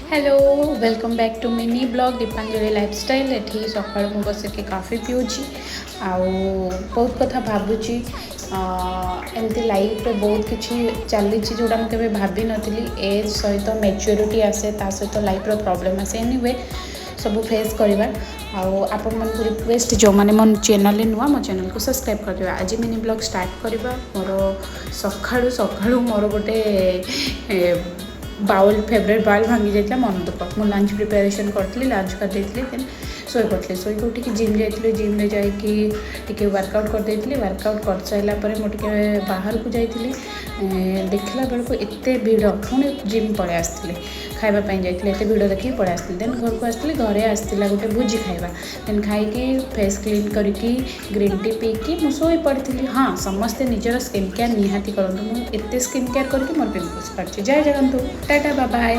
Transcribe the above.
Hello, welcome back to mini vlog Dipanjali lifestyle. ଏଠି ସକାଳୁ ମୁଁ ବସିକି କଫି ପିଉଛି ଆଉ ବହୁତ କଥା ଭାବୁଛି। ଏମିତି ଲାଇଫ୍ରେ ବହୁତ କିଛି ଚାଲିଛି, ଯେଉଁଟା ମୁଁ କେବେ ଭାବିନଥିଲି। ଏଜ୍ ସହିତ ମେଚ୍ୟୁରିଟି ଆସେ, ତା ସହିତ ଲାଇଫ୍ର ପ୍ରୋବ୍ଲେମ୍ ଆସେ। ଏନିୱେ, ସବୁ ଫେସ୍ କରିବା। ଆଉ ଆପଣମାନଙ୍କୁ ରିକ୍ୱେଷ୍ଟ, ଯେଉଁମାନେ ମୋ ଚ୍ୟାନେଲ୍ରେ ନୂଆ, ମୋ ଚ୍ୟାନେଲ୍କୁ ସବସ୍କ୍ରାଇବ୍ କରିଦେବେ। ଆଜି ମିନି ବ୍ଲଗ୍ ଷ୍ଟାର୍ଟ କରିବା। ମୋର ସକାଳୁ ସକାଳୁ ମୋର ଗୋଟେ ବାଉଲ୍, ଫେଭରେଟ୍ ବାଉଲ୍ ଭାଙ୍ଗି ଯାଇଥିଲା, ମନ ଦୁଃଖ। ମୁଁ ଲଞ୍ଚ ପ୍ରିପାରେସନ୍ କରିଥିଲି, ଲଞ୍ଚ କରିଦେଇଥିଲି, ଦେନ୍ ଶୋଇପଡ଼ିଥିଲି। ଶୋଇକି ଉଠିକି ଜିମ୍ ଯାଇଥିଲି। ଜିମ୍ରେ ଯାଇକି ଟିକେ ୱାର୍କଆଉଟ୍ କରିଦେଇଥିଲି। ୱାର୍କଆଉଟ୍ କରିସାରିଲା ପରେ ମୁଁ ଟିକେ ବାହାରକୁ ଯାଇଥିଲି। ଦେଖିଲା ବେଳକୁ ଏତେ ଭିଡ଼। ପୁଣି ଜିମ୍ ପଳେଇ ଆସିଥିଲି। ଖାଇବା ପାଇଁ ଯାଇଥିଲି, ଏତେ ଭିଡ଼ ଦେଖିକି ପଳେଇ ଆସିଥିଲି। ଦେନ୍ ଘରକୁ ଆସିଥିଲି। ଘରେ ଆସିଥିଲା ଗୋଟେ ଭୋଜି ଖାଇବା। ଦେନ୍ ଖାଇକି, ଫେସ୍ କ୍ଲିନ୍ କରିକି, ଗ୍ରୀନ୍ ଟି ପିଇକି ମୁଁ ଶୋଇ ପଡ଼ିଥିଲି। ହଁ, ସମସ୍ତେ ନିଜର ସ୍କିନ୍ କେୟାର ନିହାତି କରନ୍ତୁ। ମୁଁ ଏତେ ସ୍କିନ୍ କେୟାର କରିକି ମୋର ପିମ୍ପଲ୍ସ ବାହାରୁଛି। ଜୟ ଜଗନ୍ନାଥ, ଟାଟା, ବାଏ।